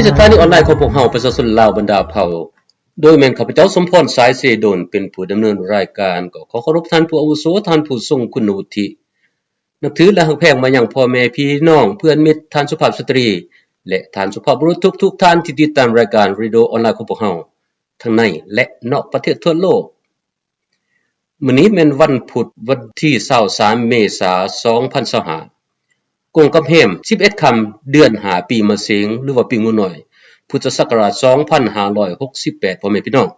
ສະຖານີອອນລາຍຂອງພວກເຮົາ ປະຊາຊົນລາວບັນດາເຜົ່າ ໂດຍແມ່ນຂ້າພະເຈົ້າ ສົມພອນ ສາຍເສໂດນ ເປັນຜູ້ດຳເນີນລາຍການ. ກໍຂໍເຄົາລົບທ່ານຜູ້ອາວຸໂສ, ທ່ານຜູ້ຊົງຄຸນວຸດທິ, ນັບຖື ແລະ ຮັກແພງມາຍັງພໍ່ແມ່ພີ່ນ້ອງ, ເພື່ອນມິດ, ທ່ານສຸພາບສະຕຣີ ແລະ ທ່ານສຸພາບບຸລຸດທຸກໆທ່ານທີ່ຕິດຕາມລາຍການເຣດິໂອອອນລາຍຂອງພວກເຮົາ ທັງໃນ ແລະ ນອກປະເທດທົ່ວໂລກ. ມື້ນີ້ແມ່ນວັນພຸດ ວັນທີຊາວສາມ ເມສາ ສອງພັນຊາວຫ້າ ກົງກັບແຮມສິບເອັດຄ່ຳ ເດືອນຫ້າ ປີມະເສັງ ຫຼືວ່າປີງູນ້ອຍ ພຸດທະສັກກະລາດ ສອງພັນຫ້າຮ້ອຍຫົກສິບແປດ ພໍ່ແມ່ພີ່ນ້ອງ.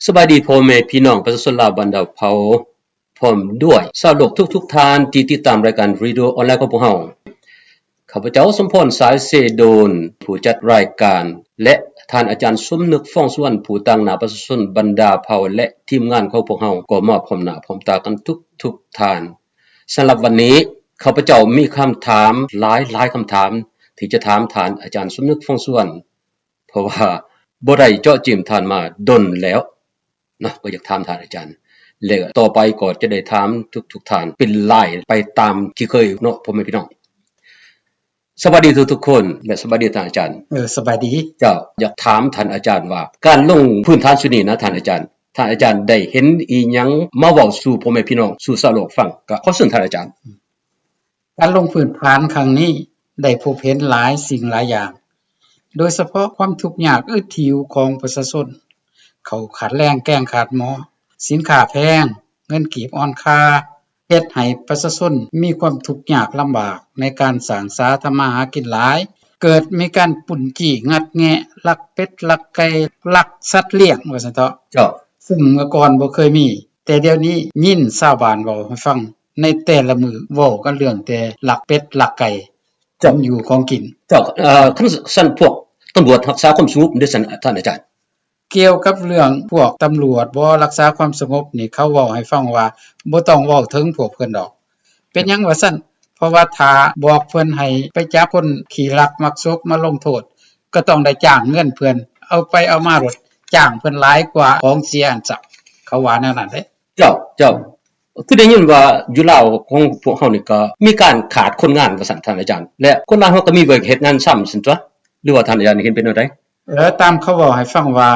ສະບາຍດີພໍ່ແມ່ພີ່ນ້ອງປະຊາຊົນລາວບັນດາເຜົ່າ ພ້ອມດ້ວຍຊາວໂລກທຸກໆທ່ານທີ່ຕິດຕາມລາຍການເຣດິໂອອອນລາຍຂອງພວກເຮົາ. ຂ້າພະເຈົ້າ ສົມພອນ ສາຍເສໂດນ ຜູ້ຈັດລາຍການ ແລະ ທ່ານອາຈານ ສົມນຶກ ຟອງສຸວັນ ຜູ້ຕາງໜ້າປະຊາຊົນບັນດາເຜົ່າ ແລະ ທີມງານຂອງພວກເຮົາ ກໍມາພ້ອມໜ້າພ້ອມຕາກັນທຸກໆທ່ານ. ສຳລັບວັນນີ້ ຂ້າພະເຈົ້າມີຄຳຖາມຫຼາຍໆຄຳຖາມ ທີ່ຈະຖາມທ່ານອາຈານ ສົມນຶກ ຟອງສຸວັນ ເພາະວ່າບໍ່ໄດ້ເຈາະຈີມທ່ານມາດົນແລ້ວເນາະ, ກໍຢາກຖາມທ່ານອາຈານ ແລະ ຕໍ່ໄປກໍຈະໄດ້ຖາມທຸກໆທ່ານເປັນລາຍໄປຕາມທີ່ເຄີຍເນາະ ພໍ່ແມ່ພີ່ນ້ອງ. ສະບາຍດີທຸກໆຄົນ ແລະ ສະບາຍດີທ່ານອາຈານ. ເອີ ສະບາຍດີ. ເຈົ້າ ຢາກຖາມທ່ານອາຈານວ່າ ການລົງພື້ນຖານຊຸດນີ້ນະທ່ານອາຈານ, ທ່ານອາຈານໄດ້ເຫັນອີ່ຫຍັງມາເວົ້າສູ່ພໍ່ແມ່ພີ່ນ້ອງ ສູ່ຊາວໂລກຟັງ? ກໍຂໍເຊີນທ່ານອາຈານ. ການລົງພື້ນຖານຄັ້ງນີ້ໄດ້ພົບເຫັນຫຼາຍສິ່ງຫຼາຍຢ່າງ, ໂດຍສະເພາະຄວາມທຸກຍາກອຶດຫິວຂອງປະຊາຊົນ, ເຂົ້າຂາດແລງ ແກງຂາດໝໍ, ສິນຄ້າແພງ, ເງິນກີບອ່ອນຄ່າ, ເຮັດໃຫ້ປະຊາຊົນມີຄວາມທຸກຍາກລຳບາກໃນການສ້າງສາທຳມາຫາກິນຫຼາຍ, ເກີດມີການປຸ້ນຈີ້ງັດແງະ, ລັກເປັດລັກໄກ່, ລັກສັດລ້ຽງ ວ່າຊັ້ນເຖາະ. ເຈົ້າ. ຊຶ່ງເມື່ອກ່ອນບໍ່ເຄີຍມີ, ແຕ່ດຽວນີ້ຍິນຊາວບ້ານເວົ້າໃຫ້ຟັງ ໃນແຕ່ລະມື້ເວົ້າກັນເລື່ອງແຕ່ລັກເປັດລັກໄກ່ ເຈົ້າ. ຂອງຢູ່ຂອງກິນ. ເຈົ້າ. ເອີ ຄັນຊັ້ນພວກຕຳຫຼວດຮັກສາຄວາມສະຫງົບເດຊັ້ນທ່ານອາຈານ? ກ່ຽວກັບເລື່ອງພວກຕຳຫຼວດບໍ່ຮັກສາຄວາມສະຫງົບນີ້ ເຂົາເວົ້າໃຫ້ຟັງວ່າບໍ່ຕ້ອງເວົ້າເຖິງພວກເພິ່ນດອກ. ເປັນຫຍັງວ່າຊັ້ນ? ເພາະວ່າຖ້າບອກເພິ່ນໃຫ້ໄປຈັບຄົນຂີ້ລັກມັກສົກມາລົງໂທດ ກໍຕ້ອງໄດ້ຈ້າງເງິນເພິ່ນ, ເອົາໄປເອົາມາໂລດ ຈ້າງເພິ່ນຫຼາຍກວ່າຂອງເສຍອັນຊະ, ເຂົາວ່າແນວນັ້ນເດ້. ເຈົ້າ ເຈົ້າ. ຄືໄດ້ຍິນວ່າຢູ່ລາວຂອງພວກເຮົານີ້ກໍມີການຂາດຄົນງານວ່າຊັ້ນທ່ານອາຈານ, ແລະ ຄົນລາວເຮົາກໍມີວຽກເຮັດງານຊ້ຳຊັ້ນຕົວະ ຫຼືວ່າທ່ານອາຈານເຫັນເປັນແນວໃດ? ເອີ ຕາມເຂົາເວົ້າໃຫ້ຟັງວ່າ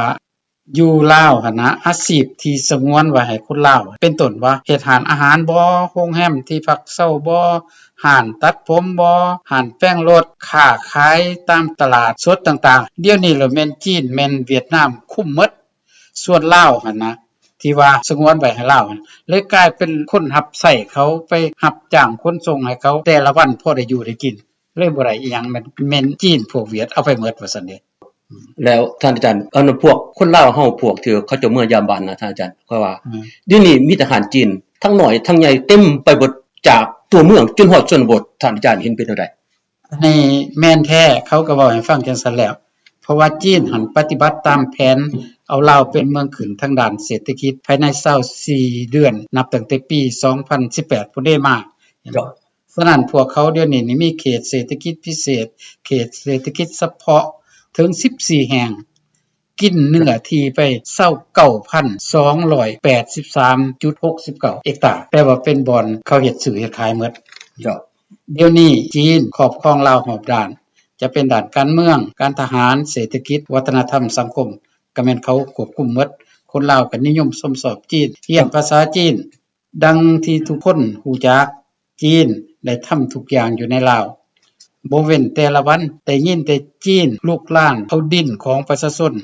ຢູ່ລາວຫັ້ນນະ ອາຊີບທີ່ສະຫງວນໄວ້ໃຫ້ຄົນລາວ ເປັນຕົ້ນວ່າເຮັດຮ້ານອາຫານບໍ, ໂຮງແຮມທີ່ພັກເຊົາບໍ, ຮ້ານຕັດຜົມບໍ, ຮ້ານແປງລົດ, ຄ້າຂາຍຕາມຕະຫຼາດສົດຕ່າງໆ, ດຽວນີ້ລະແມ່ນຈີນ ແມ່ນຫວຽດນາມຄຸມໝົດ. ສ່ວນລາວຫັ້ນນະ ທີ່ວ່າສະຫງວນໄວ້ໃຫ້ລາວຫັ້ນ ເລີຍກາຍເປັນຄົນຮັບໃຊ້ເຂົາ, ໄປຮັບຈ້າງຂົນສົ່ງໃຫ້ເຂົາແຕ່ລະວັນ ພໍໄດ້ຢູ່ໄດ້ກິນ, ເລີຍບໍ່ໄດ້ອີ່ຫຍັງ, ແມ່ນ ແມ່ນຈີນພວກຫວຽດເອົາໄປໝົດວ່າຊັ້ນເດ. ແລ້ວທ່ານອາຈານ ອັນພວກຄົນລາວເຮົາ ພວກທີ່ເຂົາເຈົ້າເມືອຢາມບ້ານນະທ່ານອາຈານ, ເພາະວ່າ ອືມ ດຽວນີ້ມີແຕ່ຮ້ານຈີນ ທັງນ້ອຍທັງໃຫຍ່ເຕັມໄປເບິດ ຈາກຕົວເມືອງຈົນຮອດຊົນນະບົດ, ທ່ານອາຈານເຫັນເປັນແນວໃດ? ອັນນີ້ແມ່ນແທ້, ເຂົາກໍເວົ້າໃຫ້ຟັງຈັ່ງຊັ້ນແລ້ວ, ເພາະວ່າຈີນຫັ້ນປະຕິບັດຕາມແຜນ ເອົາລາວເປັນເມືອງຂຶ້ນທາງດ້ານເສດຖະກິດ ພາຍໃນຊາວສີ່ເດືອນ ນັບຕັ້ງແຕ່ປີສອງພັນສິບແປດພຸ້ນເດມາ. ເຈົ້າ. ສະນັ້ນ ພວກເຂົາດຽວນີ້ນີ້ມີເຂດເສດຖະກິດພິເສດ, ເຂດເສດຖະກິດສະເພາະເຖິງສິບສີ່ແຫ່ງ, ກິນເນື້ອທີ່ໄປຊາວເກົ້າພັນສອງຮ້ອຍແປດສິບສາມຈຸດຫົກສິບເກົ້າເອັກຕາ, ແປວ່າເປັນບ່ອນເຂົາເຮັດຊື້ເຮັດຂາຍໝົດ. ເຈົ້າ. ດຽວນີ້ຈີນຄອບຄອງລາວຮອບດ້ານ, ຈະເປັນດ້ານການເມືອງ, ການທະຫານ, ເສດຖະກິດ, ວັດທະນະທຳ, ສັງຄົມ, ກໍແມ່ນເຂົາຄວບຄຸມໝົດ. ຄົນລາວກໍນິຍົມຊົມຊອບຈີນ, ຮຽນພາສາຈີນ. ດັ່ງທີ່ທຸກຄົນຮູ້ຈັກ, ຈີນໄດ້ທຳທຸກຢ່າງຢູ່ໃນລາວ. ບໍ່ເວັ້ນແຕ່ລະວັນ ໄດ້ຍິນແຕ່ຈີນລຸກລານເອົາດິນຂອງປະຊາຊົນ,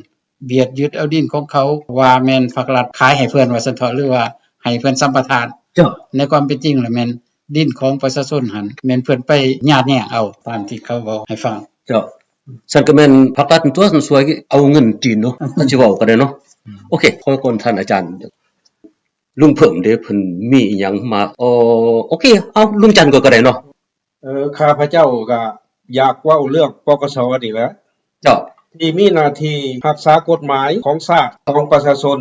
ບຽດຍຶດເອົາດິນຂອງເຂົາ, ວ່າແມ່ນພາກລັດຂາຍໃຫ້ເພິ່ນວ່າຊັ້ນເຖາະ ຫຼືວ່າໃຫ້ເພິ່ນສຳປະທານ. ເຈົ້າ. ໃນຄວາມເປັນຈິງລະແມ່ນດິນຂອງປະຊາຊົນຫັ້ນ ແມ່ນເພິ່ນໄປຍາດແຍ່ງເອົາ, ຕາມທີ່ເຂົາເວົ້າໃຫ້ຟັງ. ເຈົ້າ. ຊັ້ນກໍແມ່ນພາກລັດຕົວະ ຊ່ວຍເອົາເງິນຈີນເນາະ, ຄັນຊິເວົ້າກໍໄດ້ເນາະ. ອືມ. ໂອເຄ, ຂໍກ່ອນທ່ານອາຈານ. ລຸງເພີ່ມເດ້ ເພິ່ນມີອີ່ຫຍັງມາ? ໂອ ໂອເຄ, ເອົາ ລຸງຈັນກ່ອນກໍໄດ້ເນາະ. ເອີ ຂ້າພະເຈົ້າກໍຢາກເວົ້າເລື່ອງ ປກສ ນີ້ແຫຼະ. ເຈົ້າ. ທີ່ມີໜ້າທີ່ຮັກສາກົດໝາຍຂອງຊາດ ຂອງປະຊາຊົນ,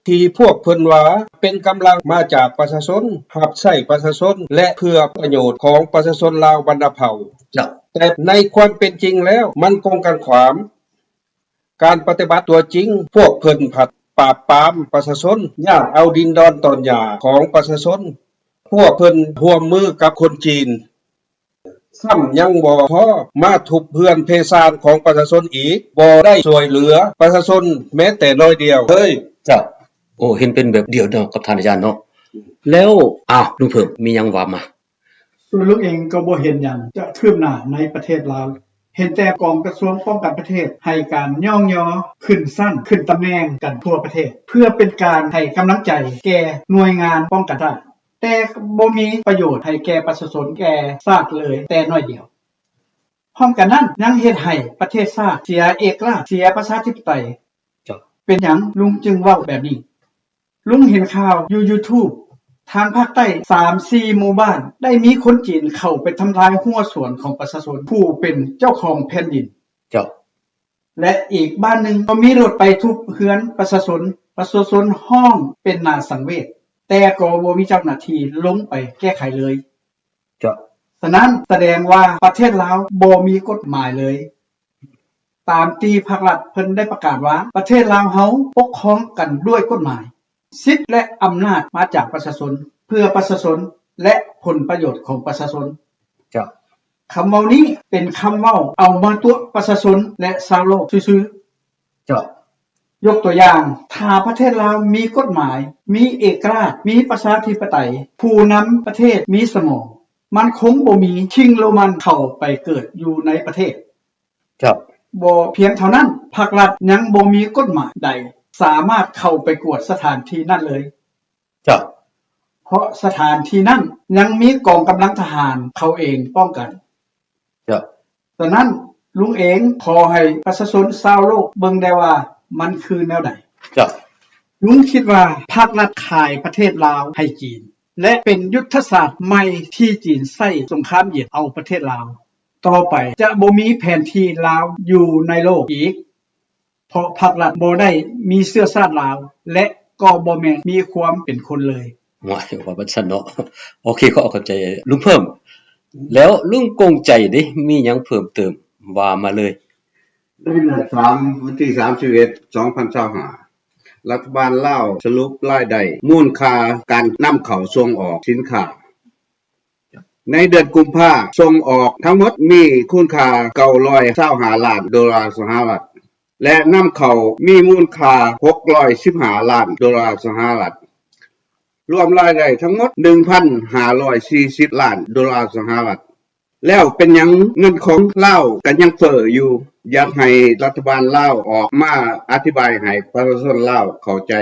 ທີ່ພວກເພິ່ນວ່າເປັນກຳລັງມາຈາກປະຊາຊົນ, ຮັບໃຊ້ປະຊາຊົນ ແລະ ເພື່ອປະໂຫຍດຂອງປະຊາຊົນລາວບັນດາເຜົ່າ. ເຈົ້າ. ແຕ່ໃນຄວາມເປັນຈິງແລ້ວ ມັນກົງກັນຂວາມ. ການປະຕິບັດຕົວຈິງ ພວກເພິ່ນພັດປາບປາມປະຊາຊົນ, ຍາດເອົາດິນດອນຕອນຫຍ້າຂອງປະຊາຊົນ. ພວກເພິ່ນຮ່ວມມືກັບຄົນຈີນ. ຊ້ຳຍັງບໍ່ພໍ ມາທຸບເຮືອນເພຊານຂອງປະຊາຊົນອີກ, ບໍ່ໄດ້ຊ່ວຍເຫຼືອປະຊາຊົນແມ້ແຕ່ໜ້ອຍດຽວເລີຍ. ເຈົ້າ. ໂອ້ ເຫັນເປັນແບບດຽວເນາະກັບທ່ານອາຈານເນາະ. ແລ້ວ ອ້າວ ລຸງເພີ່ມ ມີຫຍັງວ່າມາ? ສ່ວນລຸງເອງກໍບໍ່ເຫັນຫຍັງຈະຄືບໜ້າໃນປະເທດລາວ, ເຫັນແຕ່ກອງກະຊວງປ້ອງກັນປະເທດໃຫ້ການຍ້ອງຍໍຂຶ້ນຊັ້ນ, ຂຶ້ນຕຳແໜ່ງກັນທົ່ວປະເທດ ເພື່ອເປັນການໃຫ້ກຳລັງໃຈແກ່ໜ່ວຍງານປ້ອງກັນຊາດ, ແຕ່ບໍ່ມີປະໂຫຍດໃຫ້ແກ່ປະຊາຊົນ, ແກ່ຊາດເລີຍແຕ່ໜ້ອຍດຽວ. ພ້ອມກັນນັ້ນ ຍັງເຮັດໃຫ້ປະເທດຊາດເສຍເອກະລາດ, ເສຍປະຊາທິປະໄຕ. ເຈົ້າ. ເປັນຫຍັງລຸງຈຶ່ງເວົ້າແບບນີ້? ລຸງເຫັນຂ່າວຢູ່ຢູທູບ ທາງພາກໃຕ້ສາມສີ່ໝູ່ບ້ານ ໄດ້ມີຄົນຈີນເຂົ້າໄປທຳລາຍຮົ້ວສວນຂອງປະຊາຊົນຜູ້ເປັນເຈົ້າຂອງແຜ່ນດິນ. ເຈົ້າ. ແລະ ອີກບ້ານໜຶ່ງກໍມີລົດໄປທຸບເຮືອນປະຊາຊົນ, ປະຊາຊົນຮ້ອງເປັນໜ້າສັງເວດ, ແຕ່ກໍບໍ່ມີເຈົ້າໜ້າທີ່ລົງໄປແກ້ໄຂເລີຍ. ເຈົ້າ. ສະນັ້ນສະແດງວ່າປະເທດລາວບໍ່ມີກົດໝາຍເລີຍ. ຕາມທີ່ພາກລັດເພິ່ນໄດ້ປະກາດວ່າ ປະເທດລາວເຮົາປົກຄອງກັນດ້ວຍກົດໝາຍ, ສິດ ແລະ ອຳນາດມາຈາກປະຊາຊົນ, ເພື່ອປະຊາຊົນ ແລະ ຜົນປະໂຫຍດຂອງປະຊາຊົນ. ເຈົ້າ. ຄຳເວົ້ານີ້ເປັນຄຳເວົ້າເອົາມາຕົວະປະຊາຊົນ ແລະ ຊາວໂລກຊື່ໆ. ເຈົ້າ. ຍົກຕົວຢ່າງ, ຖ້າປະເທດລາວມີກົດໝາຍ, ມີເອກະລາດ, ມີປະຊາທິປະໄຕ, ຜູ້ນຳປະເທດມີສະໝອງ, ມັນຄົງບໍ່ມີຄິງໂຣມັນເຂົ້າໄປເກີດຢູ່ໃນປະເທດ. ເຈົ້າ. ບໍ່ພຽງເທົ່ານັ້ນ, ພາກລັດຍັງບໍ່ມີກົດໝາຍໃດສາມາດເຂົ້າໄປກວດສະຖານທີ່ນັ້ນເລີຍ. ເຈົ້າ. ເພາະສະຖານທີ່ນັ້ນຍັງມີກອງກຳລັງທະຫານເຂົາເອງປ້ອງກັນ. ເຈົ້າ. ສະນັ້ນ ລຸງເອງຂໍໃຫ້ປະຊາຊົນຊາວໂລກເບິ່ງແດ່ວ່າມັນຄືແນວໃດ. ເຈົ້າ. ລຸງຄິດວ່າພາກລັດຂາຍປະເທດລາວໃຫ້ຈີນ ແລະ ເປັນຍຸດທະສາດໃໝ່ທີ່ຈີນໃຊ້ສົງຄາມເຢັນເອົາປະເທດລາວ. ຕໍ່ໄປຈະບໍ່ມີແຜນທີ່ລາວຢູ່ໃນໂລກອີກ. ເພາະພາກລັດບໍ່ໄດ້ມີເຊື້ອຊາດລາວ ແລະ ກໍບໍ່ແມ່ນມີຄວາມເປັນຄົນເລີຍ. ຫວາຍ ວ່າຊັ້ນເນາະ. ໂອເຄ ຂໍຂອບໃຈລຸງເພີ່ມ. ແລ້ວລຸງກົງໃຈເດ ມີຫຍັງເພີ່ມເຕີມ ວ່າມາເລີຍ. ໃນເດືອນສາມ ວັນທີສາມສິບເອັດ ສອງພັນຊາວຫ້າ ລັດຖະບານລາວສະຫຼຸບລາຍໄດ້ ມູນຄ່າການນຳເຂົ້າສົ່ງອອກສິນຄ້າ. ໃນເດືອນກຸມພາ ສົ່ງອອກທັງໝົດມີຄູນຄ່າເກົ້າຮ້ອຍຊາວຫ້າລ້ານໂດລາສະຫະລັດ ແລະ ນຳເຂົ້າມີມູນຄ່າຫົກຮ້ອຍສິບຫ້າລ້ານໂດລາສະຫະລັດ, ລວມລາຍໄດ້ທັງໝົດໜຶ່ງພັນຫ້າຮ້ອຍສີ່ສິບລ້ານໂດລາສະຫະລັດ. ແລ້ວເປັນຫຍັງເງິນຂອງລາວກໍຍັງເຟີ້ຢູ່? ຢາກໃຫ້ລັດຖະບານລາວອອກມາອະທິບາຍໃຫ້ປະຊາຊົນລາວເຂົ້າໃຈ.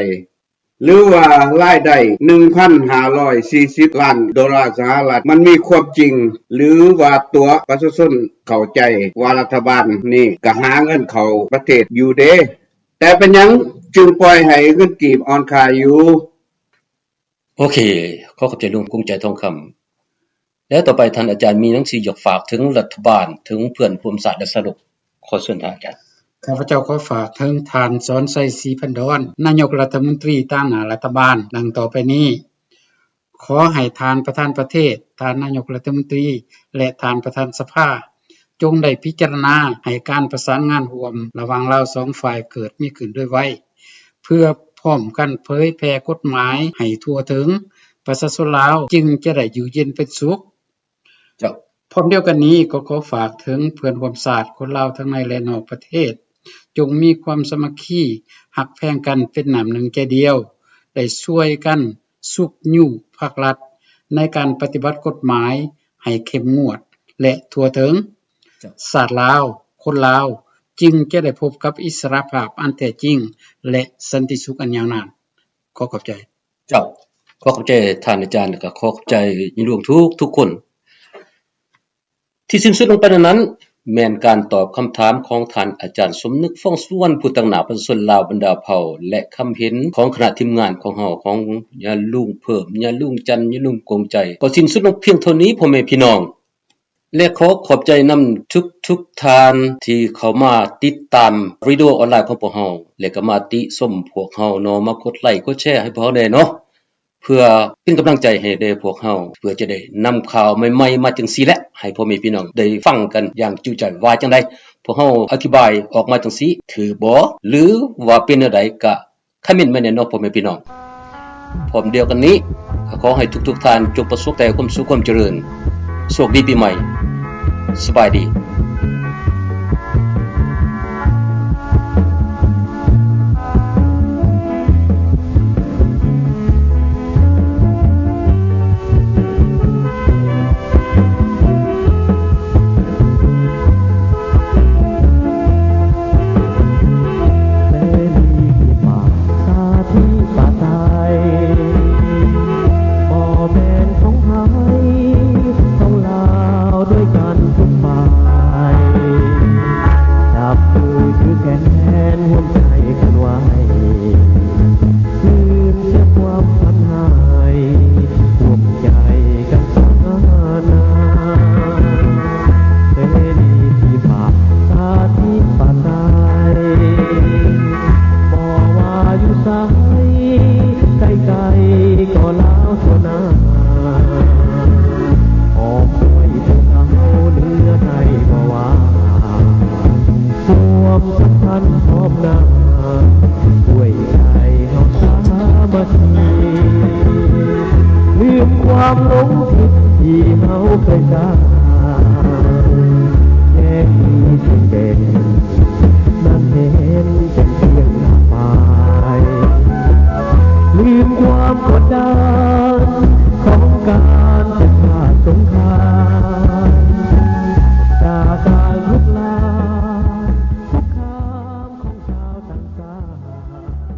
ຫຼືວ່າລາຍໄດ້ໜຶ່ງພັນຫ້າຮ້ອຍສີ່ສິບລ້ານໂດລາສະຫະລັດ ມັນມີຄວາມຈິງ ຫຼືວ່າຕົວະປະຊາຊົນເຂົ້າໃຈວ່າລັດຖະບານນີ້ກະຫາເງິນເຂົ້າປະເທດຢູ່ເດ, ແຕ່ເປັນຫຍັງຈຶ່ງປ່ອຍໃຫ້ເງິນກີບອ່ອນຄ່າຢູ່? ໂອເຄ ຂໍຂອບໃຈລຸງກົງໃຈທອງຄຳ. ແລ້ວຕໍ່ໄປທ່ານອາຈານມີຫຍັງຊິຢາກຝາກເຖິງລັດຖະບານ, ເຖິງເພື່ອນຮ່ວມຊາດ ແລະ ຊາວໂລກ? ຂໍເຊີນທ່ານອາຈານ. ຂ້າພະເຈົ້າຂໍຝາກເຖິງທ່ານ ສອນໄຊ ສີພັນດອນ ນາຍົກລັດຖະມົນຕີຕາງໜ້າລັດຖະບານ ດັ່ງຕໍ່ໄປນີ້. ຂໍໃຫ້ທ່ານປະທານປະເທດ, ທ່ານນາຍົກລັດຖະມົນຕີ ແລະ ທ່ານປະທານສະພາ ຈົ່ງໄດ້ພິຈາລະນາໃຫ້ການປະສານງານຮ່ວມລະຫວ່າງລາວສອງຝ່າຍເກີດມີຂຶ້ນໂດຍໄວ ເພື່ອພ້ອມກັນເຜີຍແຜ່ກົດໝາຍໃຫ້ທົ່ວເຖິງ, ປະຊາຊົນລາວຈຶ່ງຈະໄດ້ຢູ່ເຢັນເປັນສຸກ. ເຈົ້າ. ພ້ອມດຽວກັນນີ້ກໍຂໍຝາກເຖິງເພື່ອນຮ່ວມຊາດຄົນລາວທັງໃນ ແລະ ນອກປະເທດ, ຈົ່ງມີຄວາມສາມັກຄີ, ຮັກແພງກັນເປັນນ້ຳໜຶ່ງໃຈດຽວ, ໄດ້ຊ່ວຍກັນຊຸກຍູ້ພາກລັດໃນການປະຕິບັດກົດໝາຍໃຫ້ເຂັ້ມງວດ ແລະ ທົ່ວເຖິງ. ເຈົ້າ. ຊາດລາວ, ຄົນລາວຈຶ່ງຈະໄດ້ພົບກັບອິດສະຫຼະພາບອັນແທ້ຈິງ ແລະ ສັນຕິສຸກອັນຍາວນານ. ຂໍຂອບໃຈ. ເຈົ້າ. ຂໍຂອບໃຈທ່ານອາຈານ ແລະ ກໍຂໍຂອບໃຈຍານຫຼວງທຸກໆຄົນ. ທີ່ສິ້ນສຸດລົງໄປນັ້ນ ແມ່ນການຕອບຄຳຖາມຂອງທ່ານອາຈານສົມນຶກ ຟອງສຸວັນ ຜູ້ຕາງໜ້າປະຊາຊົນລາວບັນດາເຜົ່າ ແລະ ຄຳເຫັນຂອງຄະນະທີມງານຂອງເຮົາ ຂອງຍານລຸງເພີ່ມ, ຍານລຸງຈັນ, ຍານລຸງກົງໃຈ ກໍສິ້ນສຸດລົງພຽງເທົ່ານີ້ ພໍ່ແມ່ພີ່ນ້ອງ. ແລະ ຂໍຂອບໃຈນຳທຸກໆທ່ານທີ່ເຂົ້າມາຕິດຕາມວິດີໂອອອນລາຍຂອງພວກເຮົາ ແລະ ກໍມາຕິຊົມພວກເຮົາເນາະ, ມາກົດໄລກົດແຊໃຫ້ພວກເຮົາແດ່ເນາະ. ເພື່ອເປັນກຳລັງໃຈໃຫ້ແດ່ພວກເຮົາ, ເພື່ອຈະໄດ້ນຳຂ່າວໃໝ່ໆມາຈັ່ງຊີ້ແຫຼະ ໃຫ້ພໍ່ແມ່ພີ່ນ້ອງໄດ້ຟັງກັນຢ່າງຈຸໃຈ. ວ່າຈັ່ງໃດ? ພວກເຮົາອະທິບາຍອອກມາຈັ່ງຊີ້ຖືກບໍ່ ຫຼືວ່າເປັນແນວໃດ? ກະຄອມເມັນມາແດ່ເນາະ ພໍ່ແມ່ພີ່ນ້ອງ. ພ້ອມດຽວກັນນີ້ ກໍຂໍໃຫ້ທຸກໆທ່ານຈົ່ງປະສົບແຕ່ຄວາມສຸກຄວາມຈະເລີນ. ໂຊກດີປີໃໝ່. ສະບາຍດີ. ເສລີພິບາກ ປະຊາທິປະໄຕ ບໍ່ແມ່ນຂອງໃຜ ຂອງລາວດ້ວຍກັນທຸກຝ່າຍ ຈັບມືຖືແຂນຮ່ວມໃຈກັນໄວ້ ລືມເສຍຄວາມຝັນຮ້າຍ ຮ່ວມໃຈກັນສານາ ເສລີພິບາກ ປະຊາທິປະໄຕ ບໍ່ວ່າຢູ່ໃສ ໃກ້ໆກໍລາວທົ່ວໜ້າ ອ້ອມອ້ອຍພວກເຮົາເໜືອໃຕ້ບໍ່ວ່າ ຮ່ວມສຳພັນພ້ອມໜ້າ ດ້ວຍໃຈເຮົາສາມັກຄີ ລືມຄວາມຫຼົງຜິດທີ່ເຮົາເຄີຍສ້າງ ແຍກມີສິ່ງເດັ່ນ ນັ້ນເຫັນເປັນພຽງໜ້າປາຍ ລືມຄວາມກົດດັນ